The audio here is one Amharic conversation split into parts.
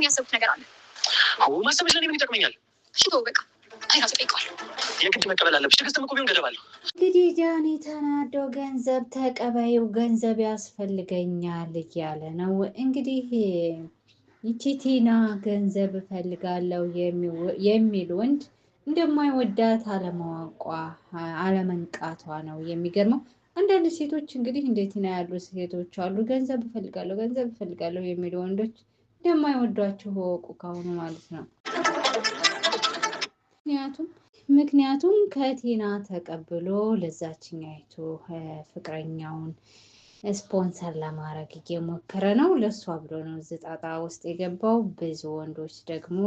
የሆነ ያሰብኩት ነገር አለ። ማሰብሽ ለእኔ ምን ይጠቅመኛል? እሺ ተወው በቃ። እኔ ራሴ እጠይቀዋለሁ። የግድ መቀበል አለብሽ። ትዕግስትም እኮ ቢሆን ገደብ አለው። እንግዲህ ዳኒ ተናዶ ገንዘብ ተቀበይው፣ ገንዘብ ያስፈልገኛል እያለ ነው። እንግዲህ ይቺ ቲና ገንዘብ እፈልጋለሁ የሚል ወንድ እንደማይወዳት አለማወቋ አለመንቃቷ ነው የሚገርመው። አንዳንድ ሴቶች እንግዲህ እንደ ቲና ያሉ ሴቶች አሉ። ገንዘብ እፈልጋለሁ፣ ገንዘብ እፈልጋለሁ የሚሉ ወንዶች እንደማይወዷቸው እወቁ ካሁኑ ማለት ነው። ምክንያቱም ከቲና ተቀብሎ ለዛችኛይቱ ፍቅረኛውን ስፖንሰር ለማድረግ እየሞከረ ነው። ለእሷ ብሎ ነው እዚህ ጣጣ ውስጥ የገባው። ብዙ ወንዶች ደግሞ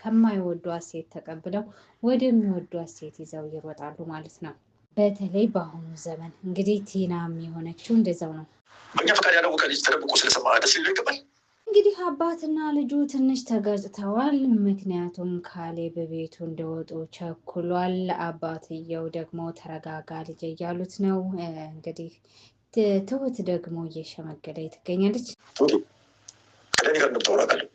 ከማይወዷት ሴት ተቀብለው ወደሚወዷት ሴት ይዘው ይሮጣሉ ማለት ነው። በተለይ በአሁኑ ዘመን እንግዲህ ቲናም የሆነችው እንደዛው ነው። በእኛ ፈቃድ ያላወቀ ልጅ ተደብቆ ስለሰማ ደስ ሊለው ይገባል። እንግዲህ አባትና ልጁ ትንሽ ተጋጭተዋል። ምክንያቱም ካሌብ ቤቱ እንደወጡ ቸኩሏል። አባትየው ደግሞ ተረጋጋ ልጄ እያሉት ነው። እንግዲህ ትሁት ደግሞ እየሸመገለ ትገኛለች። ከዳኒ ጋር እንደምታወራ አውቃለሁ።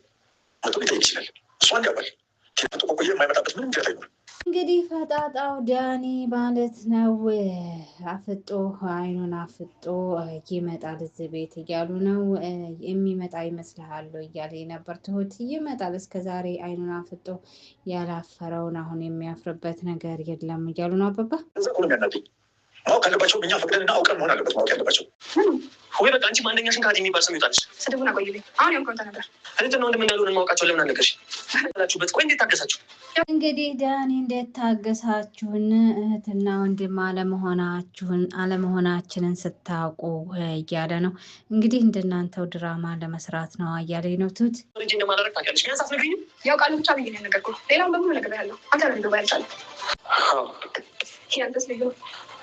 መጥቶ ሊጠይቅ ይችላል። እሷን ያውቃል። ቲና መጥቶ ከቆየ የማይመጣበት ምንም ምክንያት አይኖርም። እንግዲህ ፈጣጣው ዳኒ ማለት ነው አፍጦ አይኑን አፍጦ ይመጣል እዚህ ቤት እያሉ ነው። የሚመጣ ይመስልሃል እያለ ነበር ትሁት። ይመጣል፣ እስከ ዛሬ አይኑን አፍጦ ያላፈረውን አሁን የሚያፍርበት ነገር የለም እያሉ ነው አባባ። እዛ እኮ ነው የሚያናደኝ። ማወቅ ካለባቸው እኛ ፈቅደንና አውቀን መሆን አለበት። ማወቅ ያለባቸው ወይ በቃ አንቺም አንደኛሽን ከሀዲ የሚባል ስም ይወጣልሽ። ስድቡን አቆይልኝ። አሁን የሆንከውን ተናገር። እህትና ወንድም እንዳልሆንን ማወቃቸው ለምን አልነገርሽ? ላችሁበት ቆይ እንዴት ታገሳችሁ? እንግዲህ ዳኒ እንዴት ታገሳችሁን እህትና ወንድም አለመሆናችሁን አለመሆናችንን ስታውቁ እያለ ነው። እንግዲህ እንደናንተው ድራማ ለመስራት ነው እያለ ነው ትሁት። ልጅ እንደማላደርግ ታውቂያለሽ። ቢያንስ አትነግሪኝም? ያው ቃሉን ብቻ ብዬ ነው ያልነገርኩህ። ሌላውን በሙሉ ነግሬሃለሁ። አንተ ነው ሊገባ ያልቻለ። ያንተስ ልዩ ነው።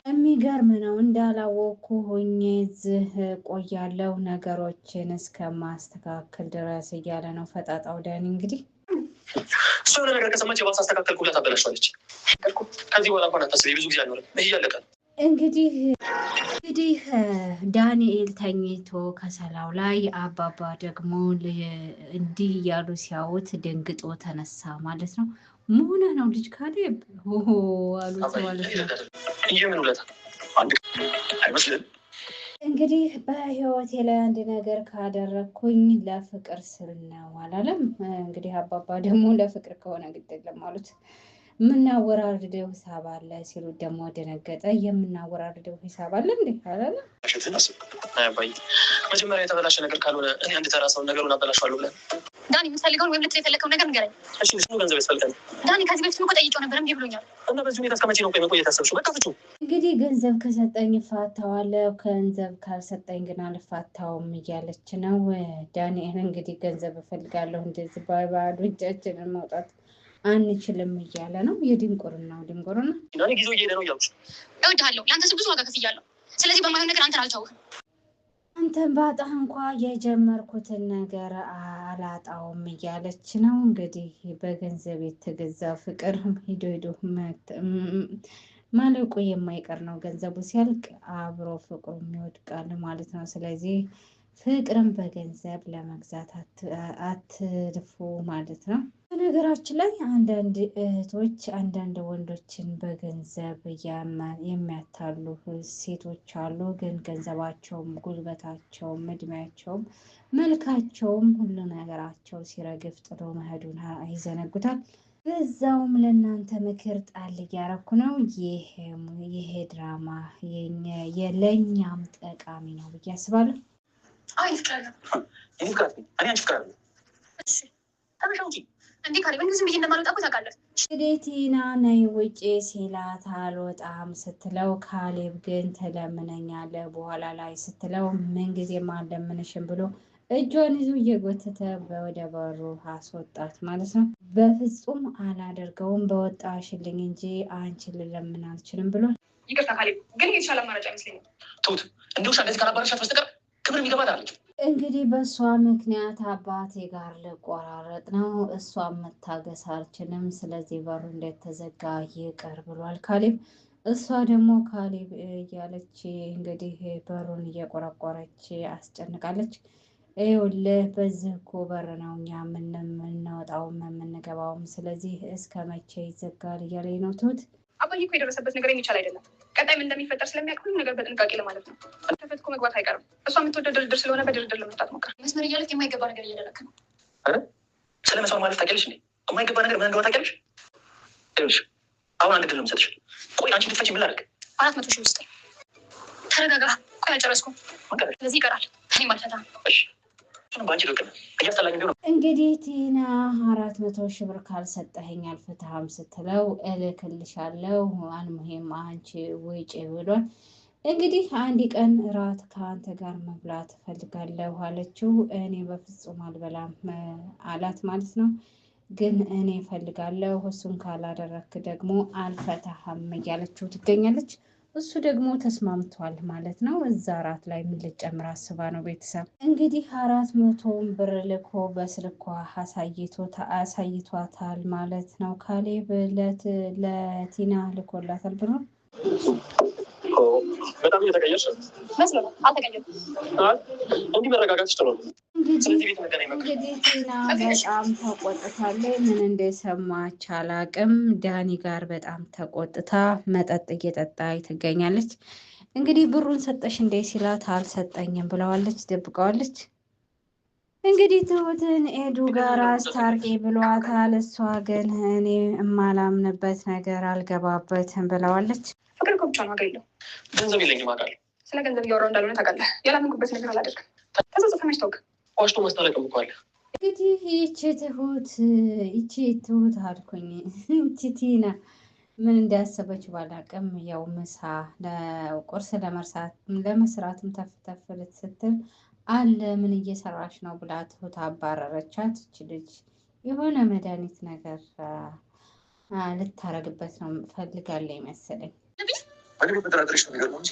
የሚገርም ነው። እንዳላወቅኩ ሆኜ እዚህ ቆያለሁ ነገሮችን እስከማስተካከል ድረስ እያለ ነው ፈጣጣው ዳኒ። እንግዲህ እሱ የሆነ ነገር ከሰማች የባሰ አስተካከልኩ ብላ ታበላሸዋለች። ከዚህ በኋላ እንኳን አታስቢ፣ ብዙ ጊዜ አልኖርም። ይህ እያለቀ ነው። እንግዲህ ዳንኤል ተኝቶ ከሰላው ላይ አባባ ደግሞ እንዲህ እያሉ ሲያዩት ደንግጦ ተነሳ ማለት ነው። መሆነ ነው ልጅ ካሌብ ሆ አሉት ማለት ነው። የምን ውለታ አንድ አይመስልህም? እንግዲህ በህይወቴ ላይ አንድ ነገር ካደረግኩኝ ለፍቅር ስል ነው አላለም። እንግዲህ አባባ ደግሞ ለፍቅር ከሆነ ግድ የለም አሉት። የምናወራርደው ሂሳብ አለ ሲሉት ደግሞ ደነገጠ። የምናወራርደው ሂሳብ አለ እንዴ አላለም። ሽትን አስብ። አይ አባዬ፣ መጀመሪያ የተበላሸ ነገር ካልሆነ እኔ አንድ ተራ ሰው ነገሩን አበላሸዋለሁ ብለህ ዳኒ፣ የምትፈልገውን ወይም ልትል የፈለግከውን ነገር ንገረኝ። እሺ፣ ስሙ ገንዘብ ያስፈልጋል ዳኒ፣ ከዚህ በፊትም እኮ ጠይቄው ነበር፣ እምቢ ብሎኛል። እና በዚህ ሁኔታ እስከ መቼ ነው ቆይ መቆየት ያሰብሽው? በቃ ፍቺው። እንግዲህ ገንዘብ ከሰጠኝ እፋታዋለሁ፣ ገንዘብ ካልሰጠኝ ግን አልፋታውም እያለች ነው። ዳንኤል እንግዲህ ገንዘብ እፈልጋለሁ፣ እንደዚህ ባዶ እጃችንን መውጣት አንችልም እያለ ነው። የድንቁርናው ድንቁርና። እኔ ጊዜው እየሄደ ነው እያልኩሽ። እወድሃለሁ። ለአንተ ስል ብዙ ዋጋ ከፍያለሁ። ስለዚህ በማይሆን ነገር አንተን አልተውህም። አንተን ባጣህ እንኳ የጀመርኩትን ነገር አላጣውም እያለች ነው። እንግዲህ በገንዘብ የተገዛ ፍቅር ሂዶ ሂዶ ማለቁ የማይቀር ነው። ገንዘቡ ሲያልቅ አብሮ ፍቅሩም ይወድቃል ማለት ነው። ስለዚህ ፍቅርን በገንዘብ ለመግዛት አትልፉ ማለት ነው። በነገራችን ላይ አንዳንድ እህቶች አንዳንድ ወንዶችን በገንዘብ የሚያታሉ ሴቶች አሉ። ግን ገንዘባቸውም፣ ጉልበታቸውም፣ እድሜያቸውም፣ መልካቸውም ሁሉ ነገራቸው ሲረግፍ ጥሎ መሄዱን ይዘነጉታል። በዛውም ለእናንተ ምክር ጣል እያረኩ ነው። ይሄ ድራማ ለእኛም ጠቃሚ ነው ብዬ አስባለሁ። አይ ፍቅር አለ። የኔ ፍቅር አትበይኝ። እኔ አንቺ ፍቅር አለ። እሺ ተነሽ አውጪ። እንዴ ካሌብ፣ እንዲሁ ዝም ብዬ እንደማልወጣ እኮ ታውቃለህ። እንግዲህ ቲና ነይ ውጪ ሲላት አልወጣም ስትለው፣ ካሌብ ግን ትለምነኛለህ በኋላ ላይ ስትለው ምንጊዜም አልለምንሽም ብሎ እጇን ይዞ እየጎተተ ወደ በሩ አስወጣት ማለት ነው። በፍጹም አላደርገውም በወጣሽልኝ እንጂ አንቺን ልለምን አልችልም ብሏል። ይቅርታ ካሌብ፣ ግን የተሻለ አማራጭ አይመስለኝም። ትሁት፣ እንደ ውሻ እንደዚህ ካላባረርሻት በስተቀር ክብር የሚገባት አለች። እንግዲህ በእሷ ምክንያት አባቴ ጋር ልቆራረጥ ነው፣ እሷን መታገስ አልችልም፣ ስለዚህ በሩ እንደተዘጋ ይቅር ብሏል ካሌብ። እሷ ደግሞ ካሌብ እያለች እንግዲህ በሩን እየቆረቆረች አስጨንቃለች። ይኸውልህ በዚህ እኮ በር ነው እኛ የምንወጣውም የምንገባውም፣ ስለዚህ እስከ መቼ ይዘጋል እያለኝ ነው ትሁት። አባዬ እኮ የደረሰበት ነገር የሚቻል አይደለም። ቀጣይ ምን እንደሚፈጠር ስለሚያውቅ ሁሉም ነገር በጥንቃቄ ለማለት ነው። ተፈትኮ መግባት አይቀርም። እሷ የምትወደው ድርድር ስለሆነ በድርድር ለመፍታት ሞክር። መስመር እያለፍ የማይገባ ነገር እያደረክ ነው። ስለ መስመር ማለፍ ታውቂያለሽ እንዴ? የማይገባ ነገር ምን እንደሆነ ታውቂያለሽ? ይኸውልሽ አሁን አንድ ድል ነው የምሰጥሽ። ቆይ አንቺ ብትፈቺ ምን ላድርግ? 400,000 ውስጥ ተረጋጋ። ቆይ አልጨረስኩም። ስለዚህ ይቀራል። እኔም አልፈታም። እሺ እሱንም በአንቺ ድርቅ ነው እያስጠላኝ ቢሆን እንግዲህ ቲና 400,000 ብር ካልሰጠኸኝ አልፈታህም ስትለው እልክልሻለሁ አልሙሄም አንቺ ውጪ ብሏል። እንግዲህ አንድ ቀን እራት ከአንተ ጋር መብላት እፈልጋለሁ አለችው። እኔ በፍጹም አልበላም አላት ማለት ነው። ግን እኔ እፈልጋለሁ፣ እሱን ካላደረክ ደግሞ አልፈታህም እያለችው ትገኛለች። እሱ ደግሞ ተስማምቷል ማለት ነው። እዛ እራት ላይ ምን ልጨምር አስባ ነው ቤተሰብ እንግዲህ 400ውን ብር ልኮ በስልኳ አሳይቷታል ማለት ነው። ካሌብ ለቲና ልኮላታል ብሩን። በጣም እየተቀየርሽ ነው። መስሎ ነው አልተቀየርኩም። እንዲህ መረጋጋት ጥሩ ነው። ስለዚህ ቤት መገናኝ በቃ። እንግዲህ ቲና በጣም ተቆጥታለች። ምን እንደሰማች አላቅም። ዳኒ ጋር በጣም ተቆጥታ መጠጥ እየጠጣች ትገኛለች። እንግዲህ ብሩን ሰጠሽ እንዴ ሲላት አልሰጠኝም ብለዋለች፣ ደብቀዋለች። እንግዲህ ትሁትን ኤዱ ጋር አስታርቂ ብሏታል። እሷ ግን እኔ የማላምንበት ነገር አልገባበትም ብለዋለች። ፍቅር እኮ ብቻ ነው ዋጋ የለውም። ገንዘብ የለኝም አውቃለሁ። ስለ ገንዘብ እያወራሁ እንዳልሆነ ታውቃለህ። ያላመንኩበት ነገር አላደርግም። ተጸጽተህ መች ታውቅ? ዋሽቶ ማስታረቅም እኮ አለ። እንግዲህ ይቺ ትሁት ይቺ ትሁት አልኩኝ ይቺ ቲና ምን እንዳሰበች ባላቅም፣ ያው ምሳ ቁርስ ለመስራትም ተፍ ተፍ ስትል አለ ምን እየሰራች ነው ብላ ትሁት አባረረቻት። ይቺ ልጅ የሆነ መድኃኒት ነገር ልታረግበት ነው ፈልጋለች መሰለኝ። እኔ በመጠራጠርሽ ነው የሚገርመው እንጂ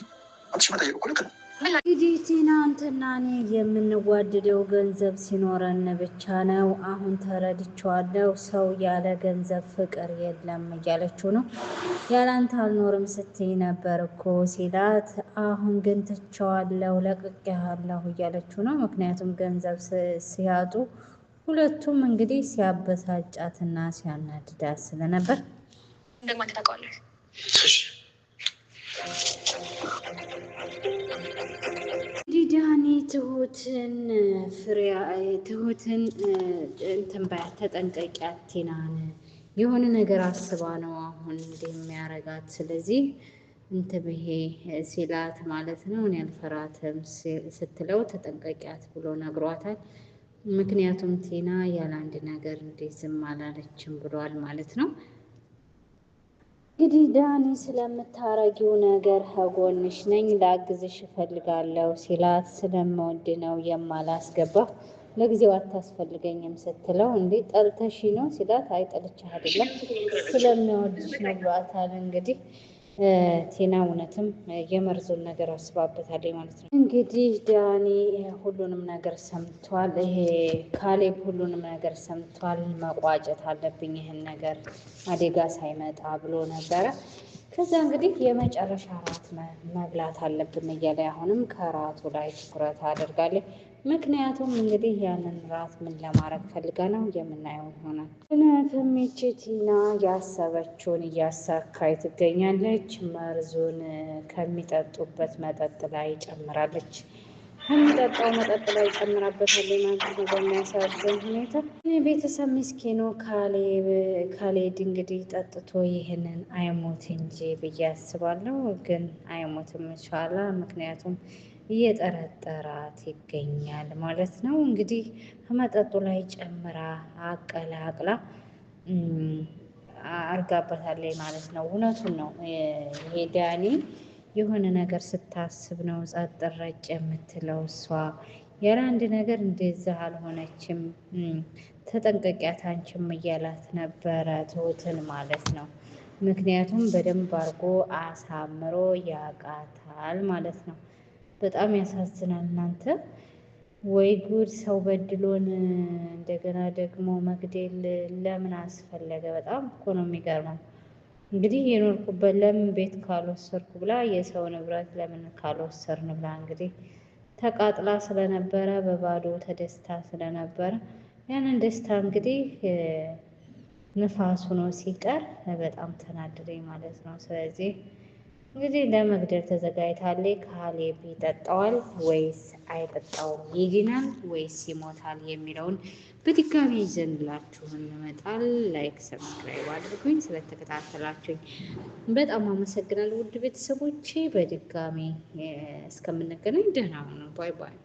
አንቺ መጠየቅ እኮ ልክ ነው። እንግዲህ ቲና አንተና እኔ የምንዋደደው ገንዘብ ሲኖረን ብቻ ነው። አሁን ተረድቼዋለሁ። ሰው ያለ ገንዘብ ፍቅር የለም እያለችው ነው። ያላንተ አልኖርም ስትይ ነበር እኮ ሲላት፣ አሁን ግን ትቼዋለሁ፣ ለቅቄሃለሁ እያለችው ነው። ምክንያቱም ገንዘብ ሲያጡ ሁለቱም እንግዲህ ሲያበሳጫትና ሲያናድዳት ስለነበር ደግሞ አንተ ታውቀዋለህ። እሺ እንግዲህ ዳኒ ትሁትን ፍሬ ትሁትን እንትን ባያት ተጠንቀቂያት፣ ቲናን የሆነ ነገር አስባ ነው አሁን እንዲህ የሚያረጋት። ስለዚህ እንትን ብሄ ሲላት ማለት ነው እኔ አልፈራትም ስትለው ተጠንቀቂያት ብሎ ነግሯታል። ምክንያቱም ቲና ያለ አንድ ነገር እንዴት ዝም አላለችም ብሏል ማለት ነው። እንግዲህ ዳኒ ስለምታረጊው ነገር ከጎንሽ ነኝ፣ ላግዝሽ እፈልጋለሁ ሲላት ስለምወድ ነው የማላስገባ ለጊዜው አታስፈልገኝም ስትለው እንዴ ጠልተሽ ነው ሲላት አይ ጠልቼህ አይደለም ስለሚወድሽ ነው ብሏታል። እንግዲህ ቲና እውነትም የመርዙን ነገር አስባበታለች ማለት ነው። እንግዲህ ዳኒ ሁሉንም ነገር ሰምቷል። ይሄ ካሌብ ሁሉንም ነገር ሰምቷል። መቋጨት አለብኝ ይህን ነገር አደጋ ሳይመጣ ብሎ ነበረ። ከዛ እንግዲህ የመጨረሻ ራት መብላት አለብን እያለ አሁንም ከራቱ ላይ ትኩረት አድርጋለች። ምክንያቱም እንግዲህ ያንን ራት ምን ለማድረግ ፈልጋ ነው የምናየው ይሆናል። እውነትም ይቺ ቲና ያሰበችውን እያሳካች ትገኛለች። መርዙን ከሚጠጡበት መጠጥ ላይ ጨምራለች። ከሚጠጣው መጠጥ ላይ ጨምራበታለች ማለት ነው። በሚያሳዝን ሁኔታ ቤተሰብ ምስኪኑ ካሌድ እንግዲህ ጠጥቶ ይህንን አይሞት እንጂ ብዬ አስባለሁ። ግን አይሞትም ኢንሻላህ። ምክንያቱም እየጠረጠራት ይገኛል ማለት ነው። እንግዲህ ከመጠጡ ላይ ጨምራ አቀላቅላ አርጋበታለች ማለት ነው። እውነቱን ነው። ይሄ ዳኒ የሆነ ነገር ስታስብ ነው ጸጥ ረጭ የምትለው እሷ። ያለ አንድ ነገር እንደዛ አልሆነችም፣ ተጠንቀቂያት አንቺም እያላት ነበረ ትሁትን ማለት ነው። ምክንያቱም በደንብ አርጎ አሳምሮ ያቃታል ማለት ነው። በጣም ያሳዝናል እናንተ። ወይ ጉድ! ሰው በድሎን እንደገና ደግሞ መግደል ለምን አስፈለገ? በጣም እኮ ነው የሚገርመው። እንግዲህ የኖርኩበት ለምን ቤት ካልወሰድኩ ብላ የሰው ንብረት ለምን ካልወሰድን ብላ እንግዲህ ተቃጥላ ስለነበረ በባዶ ተደስታ ስለነበረ ያንን ደስታ እንግዲህ ንፋስ ሆኖ ሲቀር በጣም ተናደደኝ ማለት ነው። ስለዚህ እንግዲህ ለመግደል ተዘጋጅታለች። ካሌብ ይጠጣዋል ወይስ አይጠጣውም? ይድናል ወይስ ይሞታል? የሚለውን በድጋሚ ይዘንላችሁ እንመጣል። Like subscribe አድርጉኝ። ስለተከታተላችሁኝ በጣም አመሰግናለሁ ውድ ቤተሰቦቼ። በድጋሚ እስከምንገናኝ ደህና ሁኑ። Bye bye።